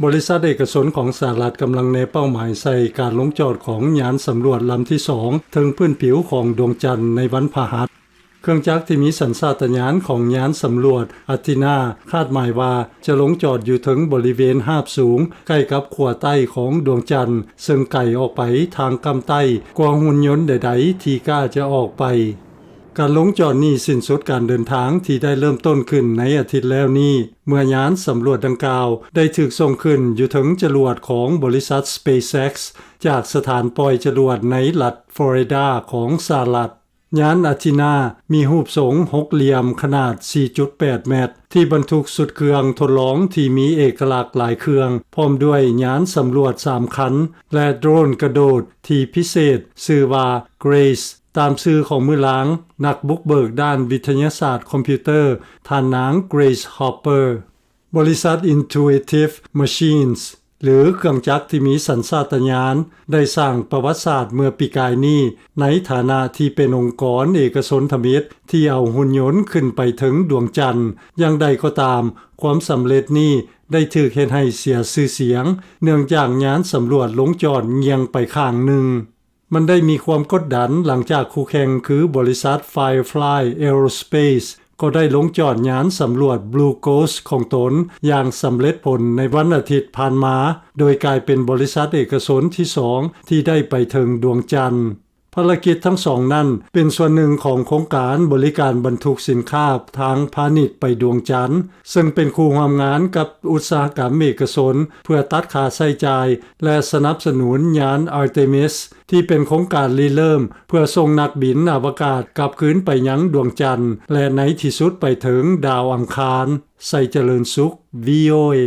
ບໍລິສັດເອກະຊົນຂອງສະຫະລັດກຳລັງແນເປົ້າໝາຍໃສ່ການລົງຈອດຂອງຍານສຳຫຼວດລຳທີສອງເທິງພື້ນຜິວຂອງດວງຈັນໃນວັນພະຫັດ. ເຄື່ອງຈັກທີ່ມີສັນຊາດຕະຍານຂອງຍານສຳຫຼວດ Athena ຄາດໝາຍວ່າຈະລົງຈອດຢູ່ເທິງບໍລິເວນຮາບສູງ ໃກ້ກັບຂົ້ວໃຕ້ຂອງດວງຈັນ, ເຊິ່ງໄກອອກໄປທາງກ້ຳໃຕ້ກວ່າຫຸ່ນຍົນໃດໆທີ່ກ້າຈະອອກໄປ. ການລົງຈອດນີ້ສິ້ນສຸດການເດີນທາງທີ່ໄດ້ເລີ່ມຕົ້ນຂຶ້ນໃນອາທິດແລ້ວນີ້, ເມື່ອຍານສຳຫຼວດດັ່ງກ່າວໄດ້ຖືກສົ່ງຂຶ້ນຢູ່ເທິງຈະຫຼວດຂອງບໍລິສັດ SpaceX ຈາກສະຖານປ່ອຍຈະຫຼວດໃນລັດຟລໍຣິດາຂອງສະຫະລັດ. ຍານ Athena ມີຮູບຊົງຫົກຫຼ່ຽມຂະໜາດ ສີ່ຈຸດແປດ ແມັດ ທີ່ບັນທຸກຊຸດເຄື່ອງທົດລອງທີ່ມີເອກະລັກຫຼາຍເຄື່ອງ, ພ້ອມດ້ວຍຍານສຳຫຼວດສາມຄັນ ແລະ ໂດຣນກະໂດດທີ່ພິເສດຊື່ວ່າ Grace ຕາມຊື່ຂອງມື້ລາງນັກບຸກເບີກດ້ານວິທະຍາສາດຄອມພິວເຕີ ທ່ານນາງ Grace Hopper. ບໍລິສັດ Intuitive Machines ຫຼືເຄື່ອງຈັກທີ່ມີສັນຊາດຕະຍານ ໄດ້ສ້າງປະຫວັດສາດເມື່ອປີກາຍນີ້ ໃນຖານະທີ່ເປັນອົງກອນເອກະຊົນທຳອິດທີ່ເອົາຫຸ່ນຍົນຂຶ້ນໄປເທິງດວງຈັນ. ຢ່າງໃດກໍຕາມ, ຄວາມສຳເລັດນີ້ໄດ້ຖືກເຮັດໃຫ້ເສຍຊື່ສຽງ ເນື່ອງຈາກຍານສຳຫຼວດລົງຈອດງ່ຽງໄປຂ້າງໜຶ່ງ. ມັນໄດ້ມີຄວາມກົດດັນຫຼັງຈາກຄູ່ແຂ່ງຄືບໍລິສັດ Firefly Aerospace ກໍໄດ້ລົງຈອດຍານສຳຫຼວດ Blue Ghost ຂອງຕົນຢ່າງສຳເລັດຜົນໃນວັນອາທິດຜ່ານມາ, ໂດຍກາຍເປັນບໍລິສັດເອກະຊົນທີສອງທີ່ໄດ້ໄປເຖິງດວງຈັນ. ພາລະກິດທັງສອງນັ້ນເປັນສ່ວນໜຶ່ງຂອງໂຄງການບໍລິການບັນທຸກສິນຄ້າທາງພານິດໄປດວງຈັນ, ເຊິ່ງເປັນຄູ່ຮ່ວມງານກັບອຸດສາຫະກຳເອກະຊົນ ເພື່ອຕັດຄ່າໃຊ້ຈ່າຍ ແລະ ສະໜັບສະໜູນຍານ Artemis ທີ່ເປັນໂຄງການລິເລີ່ມເພື່ອສົ່ງນັກບິນອະວະກາດກັບຄືນໄປຍັງດວງຈັນ ແລະ ໃນທີ່ສຸດໄປເຖິງດາວອັງຄານ. ໄຊຈະເລີນສຸກ VOA.